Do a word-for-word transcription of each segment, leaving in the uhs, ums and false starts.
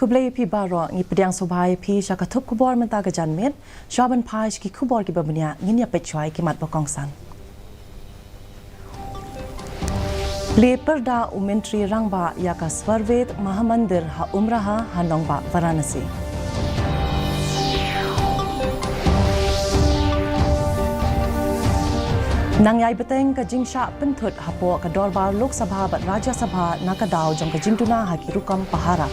Khublei phi baroh, ngi pdiang sngewbha ïa phi sha ka thup khubor mynta ka janmiet. Shuwa ban phai sha ki khubor kiba bniah, ngin ïa peit shuwa ïa ki mat ba kongsan. Plie pyrda u Myntri Rangbah ïa ka Swarved Mahamandir ha Umraha ha nongbah Varanasi. Nang ïai bteng ka jingshah pynthut hapoh ka dorbar Lok Sabha bad Rajya Sabha na ka daw jong ka jingduna ha ki rukom pahara.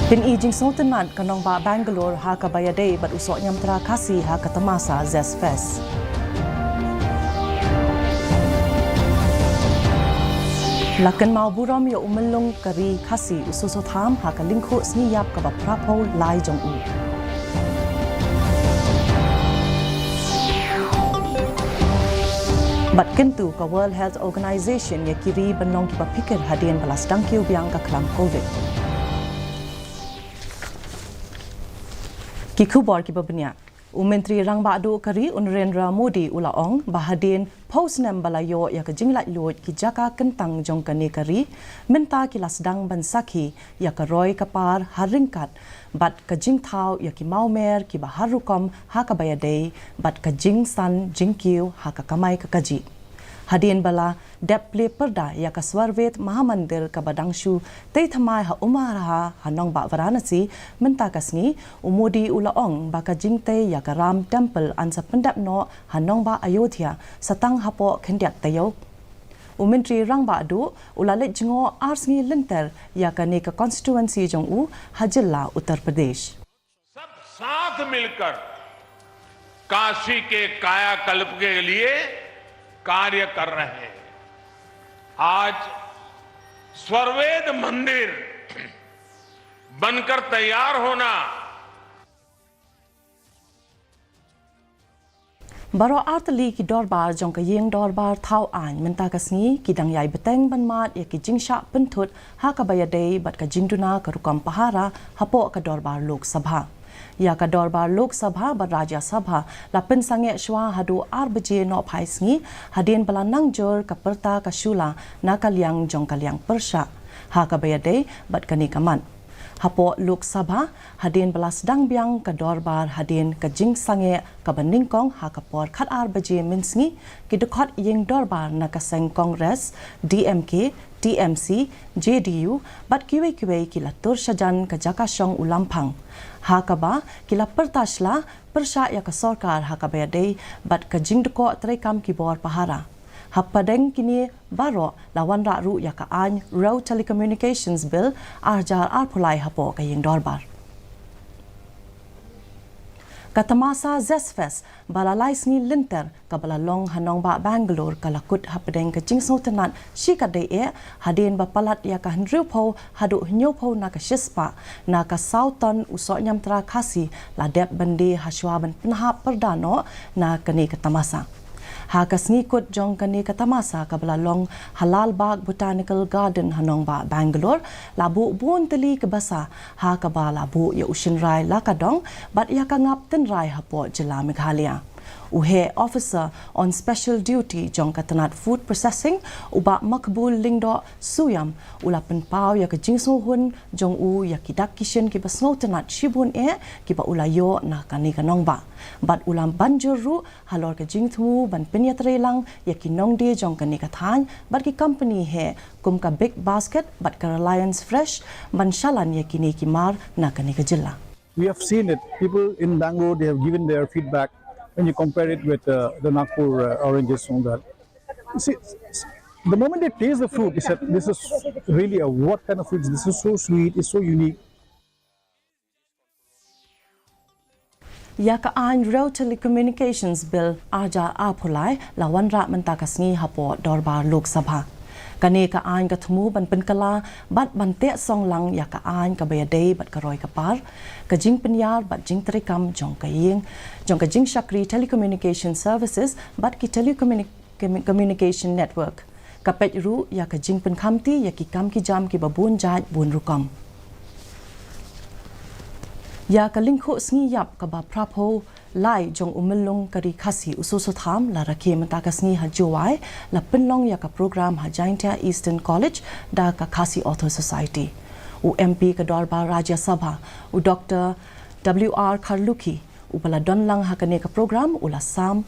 Pyn-i jingsngewtynnat ka nongbah Bangalore ha kaba ïadei bad u soh niamtra Khasi ha ka tamasa Zest Fest. La kynmaw burom ïa u myllung ka ri Khasi u Soso Tham ha ka lyngkhuh sngi ïap kaba phraphew lai jong u. Bad kyntu ka World Health Organization ïa ki ri ban long kiba phikir hadien ba la sdang kiew biang ka khlam Covid. Ki khubor kiba bniah. U Myntri Rangbah Duh ka ri u Narendra Modi u la ong ba hadien phew snem ba la ïoh ïa ka jinglaitluid ki jaka kyntang jong kane ka ri, mynta ki la sdang ban sakhi ïa ka roi ka par ha ryngkat bad ka jingthaw ïa ki mawmer kiba har rukom ha kaba ïadei bad ka jingsan jingkiew ha ka kamai ka kajih. Hadien ba la dep plie pyrda ïa ka Swarved Mahamandir kaba dang shu tei thymmai ha Umraha ha nongbah Varanasi mynta ka sngi, u Modi u la ong ba ka jingtei ïa ka Ram Temple yn sa pyndep noh ha nongbah Ayodhya sa tang hapoh khyndiat taïew. U Myntri Rangbah Duh u la leit jngoh ar sngi lynter ïa kane ka constituency jong u ha jylla Uttar Pradesh. सब साथ मिलकर काशी के कायाकल्प के लिए कार्य कर रहे हैं। आज स्वर्वेद मंदिर बनकर तैयार होना Baroh artylli ki dorbar jong ka ïing dorbar thaw aiñ mynta ka sngi ki dang ïai bteng ban mad ïa ki jingshah pynthut ha kaba ïadei bad ka jingduna ka rukom pahara hapoh ka dorbar Lok Sabha. Ïa ka dorbar Lok Sabha bad Rajya Sabha la pynsangeh shuwa haduh ar baje nohphai sngi hadien ba la nang jur ka pyrta ka shula na ka liang jong ka liang pyrshah ha kaba ïadei bad kane ka mat. Hapoh Lok Sabha, hadien ba la sdang biang ka dorbar hadien ka jingsangeh kaba nyngkong ha ka por khatar baje mynsngi, ki dkhot ïing dorbar na ka seng Congress, D M K, T M C, J D U bad kiwei kiwei ki la tur shajan ka jaka shong u Lamphang. Ha kaba ki la pyrta sla pyrshah ïa ka sorkar ha kaba ïadei bad ka jingdkoh treikam ki bor pahara. Hapdeng kine baroh la wanrah ruh ïa ka aiñ Rail Telecommunications Bill ar hajar arphew lai hapoh ka ïing dorbar. Ka tamasa Zest Fest ba la lai sngi lynter kaba la long ha nongbah Bangalore ka la kut hapdeng ka jingsngewtynnat shikatdei eh hadien ba palat ïa ka hynriewphew haduh hynñiewphew na ka shispah na ka saw ton u soh niamtra Khasi la dep ban die hashwa ban pynhap pyrda noh na kane ka tamasa. Ha ka sngi kut jong kane ka tamasa kaba la long ha Lalbagh Botanical Garden ha nongbah Bangalore, la buh bun tylli ki basa ha kaba la buh ïa u shynrai la ka dong bad ïa ka ngap tynrai hapoh jylla Meghalaya. U Heh Officer on Special Duty jong ka tnat Food Processing, u Bah Makbul Lyngdoh Suiam, u la pynpaw ïa ka jingsngewhun jong u ïa ki dak ki shin kiba sngewtynnat shibun eh kiba u la ïoh na kane ka nongbah. Bad u la ban jur ruh halor ka jingthmu ban pynïatreilang ïa ki nongdie jong kane ka thaiñ bad ki company heh kum ka Big Basket bad ka Reliance Fresh ban shalan ïa kine ki mar na kane ka jylla. We have seen it. People in Bangalore, they have given their feedback when you compare it with uh, the Nagpur uh, oranges and that. See, the moment they taste the fruit, they said, "This is really a what kind of fruit? This is so sweet, it's so unique." Ïa ka aiñ Rail Telecommunications Bill ar hajar arphew lai la wanrah mynta ka sngi hapoh dorbar Lok Sabha. Kane ka aiñ ka thmu ban pynkylla bad ban teh song lang ïa ka aiñ kaba ïadei bad ka roi ka par, ka jingpynïar bad jingtreikam jong ka ïing, jong ka jingshakri telecommunication services bad ki telecommunication Commu-, Communication Network. Ka peit ruh ïa ka jingpynkhamti ïa ki kam ki jam kiba bun jait bun rukom. Ïa ka lyngkhuh sngi ïap kaba phraphew lai jong u myllung ka ri Khasi u Soso Tham la rakhe mynta ka sngi ha Jowai, la pynlong ïa ka program ha Jaintia Eastern College da ka Khasi Author Society. U M P ka Dorbar Rajya Sabha, u Doktor W R Kharlukhi, uba la don lang ha kane ka program, u la sam,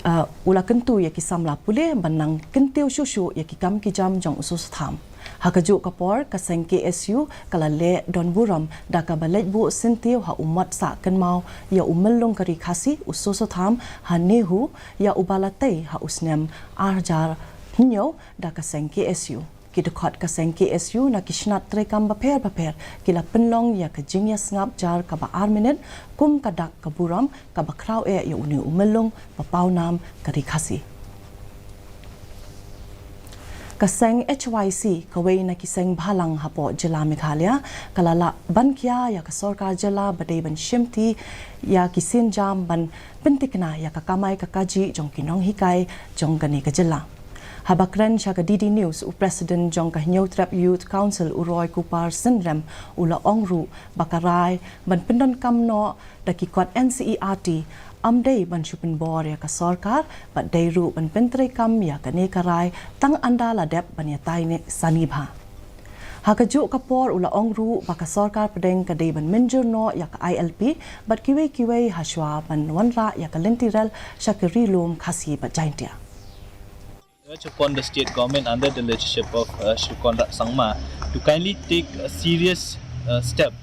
uh, u la kyntu ïa ki samla pule ban nang kyntiew shuh shuh ïa ki kam ki jam jong u Soso Tham. Ha kajuh ka por, ka seng K S U ka la leh don burom da kaba leit buh syntiew ha u mot sah kynmaw ïa u myllung ka ri Khasi u Soso Tham ha NEHU, ïa uba la tei ha u snem ar hajar hynñiew da ka seng K S U. Ki dkhot ka seng K S U na ki shnat treikam bapher bapher ki la pynlong ïa ka jingïasngap jar kaba ar minit kum ka dak ka burom kaba khraw eh ïa une u myllung ba pawnam ka ri Khasi. Ka seng H Y C, kawei na ki seng bhalang hapoh jylla Meghalaya, ka la lah ban khia ïa ka sorkar jylla ba dei ban shimti ïa ki sienjam ban pyntikna ïa ka kamai ka kajih jong ki nonghikai jong kane ka jylla. Haba kren sha ka D D News, u President jong ka Hynñiewtrep Youth Council, u Roy Kupar Synrem, u la ong ruh ba ka rai ban pyndonkam noh da ki kot N C E R T ym dei ban shu pynbor ïa ka sorkar, bad dei ruh ban pyntreikam ïa kane ka rai tang ynda la dep ban ïatai ne sani bha. Ha kajuh ka por, u la ong ruh ba ka sorkar pdeng ka dei ban mynjur noh ïa ka I L P bad kiwei kiwei hashwa ban wanrah ïa ka lynti rel sha ka ri lum Khasi bad Jaintia. Urge upon the state government under the leadership of uh, Shri Conrad Sangma to kindly take a serious uh, step,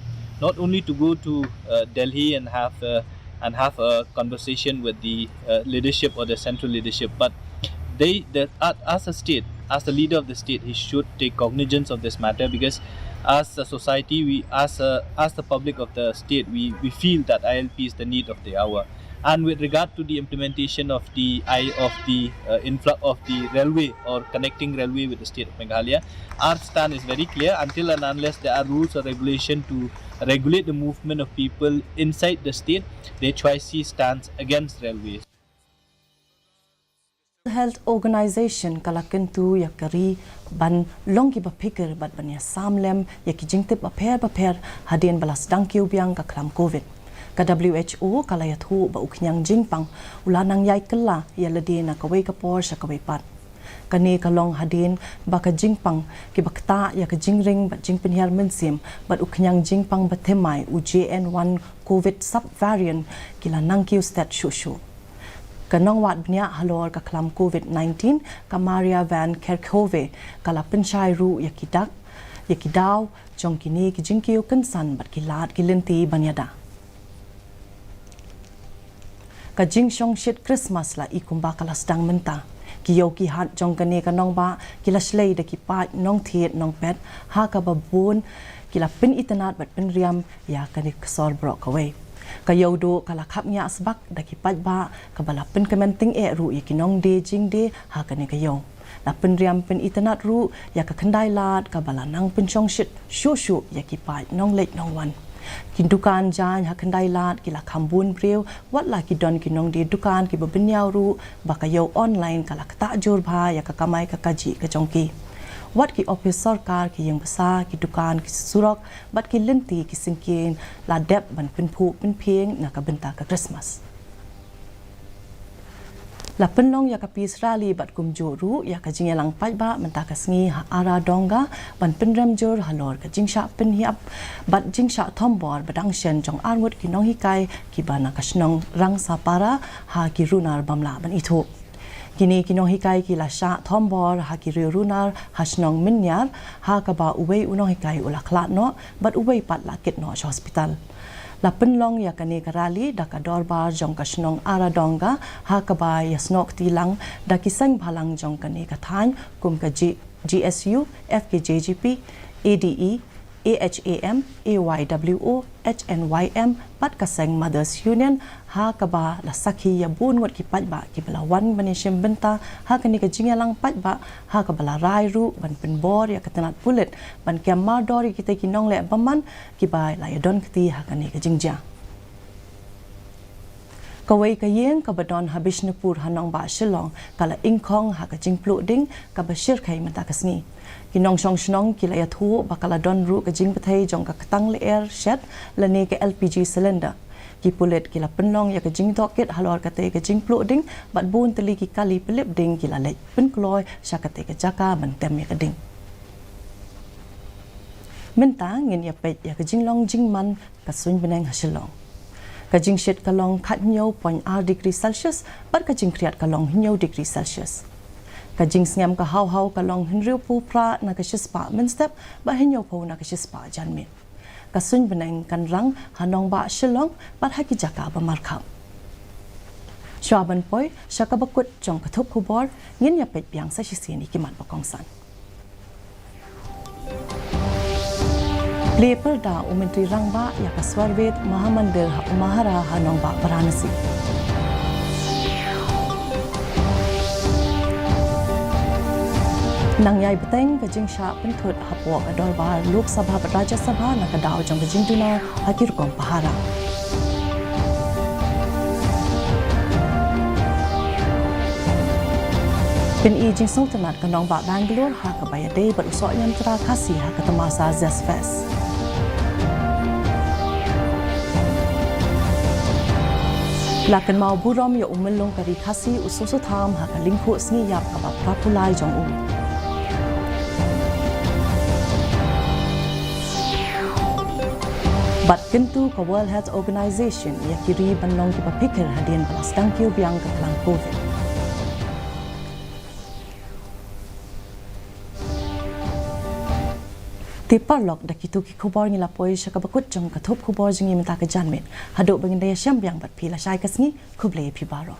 not only to go to uh, Delhi and have uh, and have a conversation with the uh, leadership or the central leadership, but they, the, as a state, as the leader of the state, he should take cognizance of this matter, because as a society, we, as a, as the public of the state, we, we feel that I L P is the need of the hour. And with regard to the implementation of the I of the uh, infra of the railway or connecting railway with the state of Meghalaya, our stand is very clear. Until and unless there are rules or regulation to regulate the movement of people inside the state, the H Y C stands against railways. Health Organization ka la kyntu ïa ka ri ban long kiba phikir bad ban ïasam lem ïa ki jingtip bapher bapher hadien ba la sdang kiew biang ka khlam Covid. Ka W H O ka la ïathuh ba u khñiang jingpang u la nang ïai kylla ïa lade na kawei ka por sha kawei pat. Kane ka long hadien ba ka jingpang kiba ktah ïa ka jingring bad jingpynhiar mynsiem bad u khñiang jingpang ba thymmai, u J N one Covid subvariant, ki la nang kiew stet shuh shuh. Ka nongwad bniah halor ka khlam Covid nineteen, ka Maria Van Kerkhove, ka la pynshai ruh ïa ki dak, ïa ki daw jong kine ki jingkiew kynsan bad ki lad ki lynti ban ïada. Ka jingshongshit Christmas la i kumba ka la sdang mynta. Ki ïew ki hat jong kane ka nongbah ki la shlei da ki paid nongthied nongpet, ha kaba bun ki la pynitynnad bad pynriam ïa kane ka sor baroh kawei. Ka ïew duh ka la khapngiah sbak da ki paidbah, kaba la pynkmen tyngeh ruh ïa ki nongdie jingdie ha kane ka ïew. La pynriam pynitynnad ruh ïa ka Khyndai Lad, kaba la nang pynshongshit shuh shuh ïa ki paid nongleit nongwan. Ki dukan jaiñ ha Khyndai Lad ki la kham bun briew, wat la ki don ki nongdie dukan kiba bynñiaw ruh ba ka ïew online ka la ktah jur bha ïa ka kamai ka kajih ka jong ki. Wat ki ophis sorkar, ki ïing basa, ki dukan, ki surok bad ki lynti ki syngkien la dep ban pynphuh pynphieng na ka bynta ka Christmas. La pynlong ïa ka peace rally bad kumjuh ruh ïa ka jingïalang paidbah mynta ka sngi ha Ara Donga ban pynrem jur halor ka jingshah pynhiap bad jingshah thombor ba dang shen jong arngut ki nonghikai kiba na ka shnong Rangsapara ha ki runar bym lah ban ithuh. Kine ki nonghikai ki la shah thombor ha ki riew runar ha shnong Mynniar, ha kaba uwei u nonghikai u la khlad noh bad uwei pat la kit noh sha hospital. La pynlong ïa kane ka rally da ka dorbar jong ka shnong Ara Donga, ha kaba ïasnoh kti lang da ki seng bhalang jong kane ka thaiñ kum ka G-, G S U, F K J G P, A D E, A H A M, A Y W O, H N Y M bad ka seng Mothers Union, ha kaba la sakhi ïa bun ngut ki paidbah kiba la wan ban ïashim bynta ha kane ka jingïalang paidbah, ha kaba la rai ruh ban pynbor ïa ka tnat pulit ban kem mardor ïa kita ki nongleh bymman kiba la ïadon kti ha kane ka jingjia. Kawei ka ïing kaba don ha Bishnupur ha nongbah Shillong ka la ingkhong ha ka jingpluh ding kaba shyrkhei mynta ka sngi. Ki nongshong shnong ki la ïathuh ba ka la don ruh ka jingbthei jong ka ktang lyer shet lane ka L P G cylinder. Ki pulit ki la pynlong ïa ka jingtohkit halor katei ka jingpluh ding bad bun tylli ki kali pyllip ding ki la leit pynkloi sha katei ka jaka ban tem ïa ka ding. Mynta ngin ïa peit ïa ka jinglong jingman ka suiñ bneng ha Shillong. Ka jingshit ka long khathynñiew point ar degree Celsius bad ka jingkhriat ka long hynñiew degree Celsius. Ka jingsngem ka haw haw ka long hynriewphew phra na ka shispah mynstep bad hynñiewphew na ka shispah janmiet. Ka suiñ bneng kan rang ha nongbah Shillong bad ha ki jaka ba markhap. Shuwa ban poi sha kaba kut jong ka thup khubor, ngin ïa peit biang sa shisien ïa ki mat ba kongsan. Plie pyrda u Myntri Rangbah ïa ka Swarved Mahamandir ha Mahara ha nongbah Varanasi. Nang ïai bteng ka jingshah pynthut hapoh ka dorbar Lok Sabha bad Rajya Sabha na ka daw jong ka jingduna ha ki rukom pahara. Pyni jingsngewtynnat ka nongbah Bangalore ha kaba ïadei bad u soh niamtra Khasi ha ka tamasa Zest Fest. La kynmaw burom ïa u myllung ka ri Khasi u Soso Tham ha ka lyngkhuh sngi ïap kaba phra phew lai jong u. Bad kyntu ka World Health Organization ïa ki ri ban long kiba phikir hadien ba la sdang kiew biang ka khlam Covid. Te paralok, da kito ki khubor ngi la poi sha kaba kut jong ka thup khubor jong ngi mynta ka janmiet. Haduh ba ngin da ïashem biang bad phi lashai ka sngi, khublei phi baroh.